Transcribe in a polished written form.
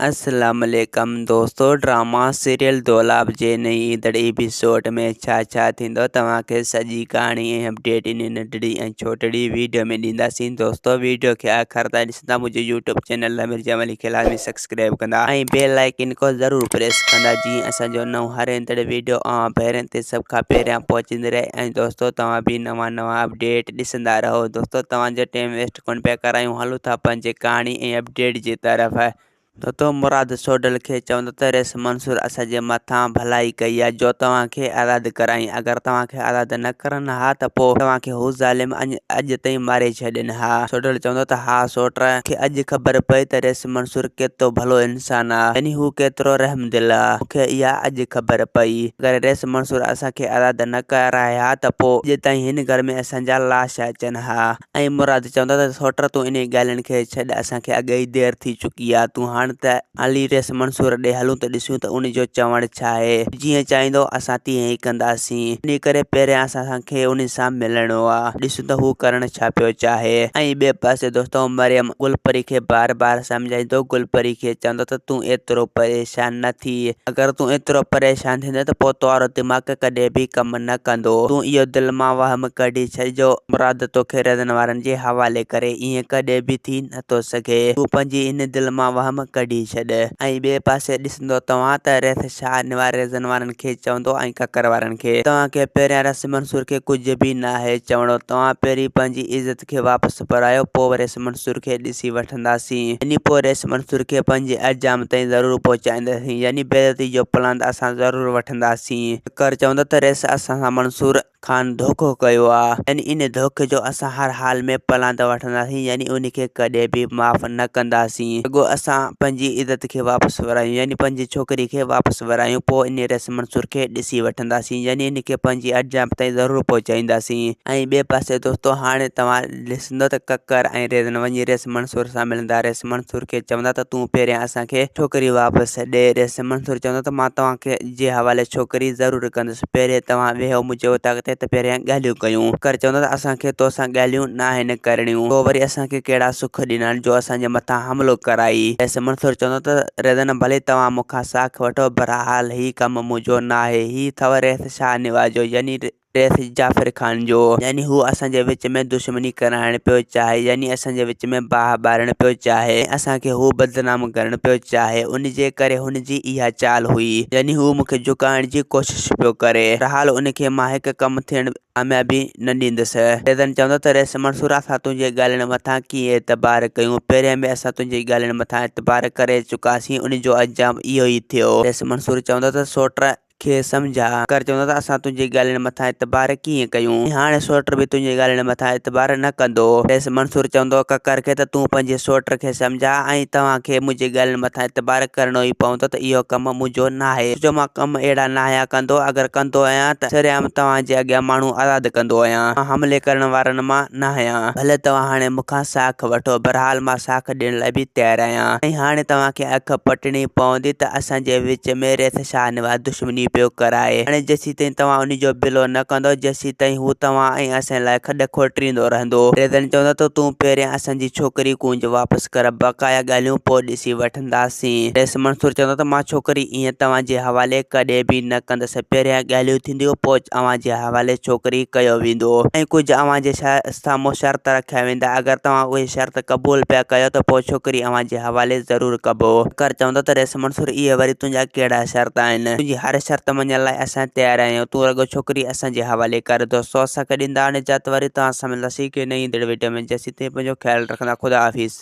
اسلام عليڪم دوستو ڊراما سيريل دولاب جي نئين ايندڙ ايپيسوڊ ۾ ڇا ڇا ٿيندو توهان کي سڄي ڪهاڻي ۽ اپڊيٽ ان ننڍڙي ۽ ڇوٽڙي ويڊيو ۾ ڏينداسين دوستو ويڊيو کي آخر تائين ڏسندا منهنجي يوٽيوب چينل امير جمالي کي لازمي سبسڪرائب ڪندا ۽ بيل آئيڪن کي ضرور پريس ڪندا جيئن اسان جو نئون هر ايندڙ ويڊيو اوهان ڀيرن تي سڀ کان پهريان پهچندي رهي ۽ دوستو توهان به نوان نوان اپڊيٽ ڏسندا رهو دوستو توهان جو ٽيم ويسٽ ڪونه پيا ڪرايون هلون ٿا پنهنجي ڪهاڻي ۽ اپڊيٽ جي طرف. دوستو مراد سوڍل کي چوندو ته رئيس منصور اسان جي مٿان ڀلائي ڪئي آهي جو توهان کي آزاد ڪرايائين اگر توهان کي آزاد نه ڪرن ها ته پوء توهان کي هو ظالم اڄ تائين ماري ڇڏين ها. سوڍل چوندو ته ها سوٽ مون کي اڄ خبر پئي ته رئيس منصور ڪيترو ڀلو انسان آ يعني هو ڪيترو رحمدل آ مون کي اها اڄ خبر پئي. اگر رئيس منصور اسان کي آزاد نه ڪرائي ها ته پوء اڄ تائين هن گهر ۾ اسان جا لاش اچن ها. ۽ مراد چوندو ته سوٽ تون انهي ڳالهين کي ڇڏ اسان کي اڳي ئي دير ٿي چڪي آ تون هاڻ ته هلي ريس منصور ڏي هلون ته ڏسون ته ان جو چوڻ ڇا آهي جيئن چاهيندو اسان تيئن ئي ڪنداسين انهي ڪري پهريان اسان کي ان سان ملڻو آ ڏسون ته هو ڪرڻ ڇا پيو چاهي ۽ ٻئي پاسي دوستو مريم گل پري کي بار بار سمجهائيندو گل پري کي چوندو ته تون ايترو پريشان نه ٿي اگر تون ايترو پريشان ٿيندين ته پوء توارو دماغ ڪڏهن به ڪم نه ڪندو تون اهو دل مان وهم ڪڍي ڇڏ جو مراد توکي رهزن وارن جي حوالي ڪري، ائين ڪڏهن به ٿي نه ٿو سگهي. تون پنهنجي ان دل مان وهم ڪڍي ڇڏ. ۽ ٻئي پاسي ڏسندو توهان ته ريس شاهه نواز رهزن وارن کي چوندو ۽ ڪڪر وارن کي. توهان کي پهريان رس منصور کي ڪجهه به ناهي چوڻو. توهان پهرين پنهنجي عزت کي واپس ورايو، پوء ريس منصور کي ڏسي وٺنداسين. يعني پوء ريس منصور کي پنهنجي انجام تائين ضرور پهچائينداسين. يعني بيعزتي جو پلاند اسان ضرور وٺنداسين. ڪڪر چوندو ته ريس اسان سان منصور. خان ڌوڪو ڪيو آ يعني ان ڌوڪي جو اسان هر حال ۾ پلاند وٺنداسين يعني ان کي ڪڏهن به معاف نه ڪنداسين رڳو اسان پنهنجي عزت کي واپس ورايون يعني پنهنجي ڇوڪري کي واپس ورايون پوء ان رئيس منصور کي ڏسي وٺنداسين يعني ان کي پنهنجي انجام تائين ضرور پهچائينداسين ۽ ٻئي پاسي دوستو هاڻي توهان ڏسندو ته ڪڪر ۽ ريزن وڃي رئيس منصور سان ملندا رئيس منصور کي چوندا ته تون پهريان اسان کي ڇوڪري واپس ڏي رئيس منصور چوندو ته مان توهان کي جي حوالي ڇوڪري ضرور ڪندس پهرين توهان ويهو منهنجي اوطاق تي ته پهريان ڳالهيون ڪيون ڪڪر چوندو ته اسان کي توسان ڳالهيون ناهن ڪرڻيون تو وري اسان کي ڪهڙا سک ڏنا جو اسان جي مٿان حملو ڪرائي رئيس منصور چوندو ته ريزن ڀلي توهان مون کان ساک وٺو بهرحال هي ڪم منهنجو ناهي هي اٿو رئيس شاهنواز جو يعني رئيس جعفر خان جو، يعني هو اسان جي وچ ۾ دشمني ڪرائڻ پيو چاهي، يعني اسان جي وچ ۾ باهه ٻارڻ پيو چاهي ۽ اسان کي هو بدنام ڪرڻ پيو چاهي، ان جي ڪري هن جي اها چال هئي، يعني هو مون کي جهڪائڻ جي ڪوشش پيو ڪري. بهرحال ان کي مان هڪ ڪم ٿيڻ ڪاميابي نه ڏيندس. ريزن چوندو ته رئيس منصور اسان تنهنجي ڳالهين مٿان ڪيئن اعتبار ڪيون، پهريان به اسان تنهنجي ڳالهين مٿان اعتبار ڪري چڪاسين، ان جو انجام اهو ئي ٿيو. رئيس منصور چوندو ته سوٽ! کي سمجهاء ڪر چوندو ته اسان تنهنجي ڳالهين مٿان اعتبار ڪيئن ڪيون ۽ هاڻي سوٽ به تنهنجي ڳالهين مٿان اعتبار نه ڪندو. رئيس منصور چوندو ڪڪر کي ته تون پنهنجي سوٽ کي سمجهاء ۽ توهان کي منهنجي ڳالهين مٿان اعتبار ڪرڻو ئي پوندو ته اهو ڪم منهنجو ناهي جو مان ڪم اهڙا ناهيان ڪندو اگر ڪندو آهيان ته سرعام توهان جي اڳيان ماڻهو آزاد ڪندو آهيان مان حملي ڪرڻ وارن مان ناهيان ڀلي توهان هاڻي مون کان ساک وٺو بهرحال مان ساک ڏيڻ لاء به تيار آهيان ۽ هاڻي توهان کي اک پٽڻي پوندي ته اسان جي وچ ۾ ريس شاهنواز دشمني پيو ڪرائي. هاڻي جيسيتائين توهان ان جو بلو نه ڪندؤ، جيسيتائين هو توهان ۽ اسان لاء کڏ کوٽريندو رهندو. ريزن چوندو ته تون پهريان اسان جي ڇوڪري ڪونج واپس ڪر، بقايا ڳالهيون پوء ڏسي وٺنداسين. رئيس منصور چوندو ته مان ڇوڪري ائين توهان جي حوالي ڪڏهن به نه ڪندس، پهريان ڳالهيون ٿينديون، پوء اوهان جي حوالي ڇوڪري ڪيو ويندو ۽ ڪجهه اوهان جي سامهون شرط رکيا ويندا، اگر توهان اهي شرط قبول پيا ڪيو ته پوء ڇوڪري اوهان جي حوالي ضرور ڪبو. ڪر چوندو ته رئيس منصور اهي وري تنهنجا ڪهڙا شرط آهن؟ تنهنجي هر شرط مڃڻ لاء اسان تيار آهيون، تون رڳو ڇوڪري اسان جي حوالي ڪر. دوستو اسان کي ڏيندا نجات وري توهان سان ملنداسين هڪ نئين ايندڙ وڊيو ۾ جيسين تائين پنهنجو خيال رکندا خدا حافظ.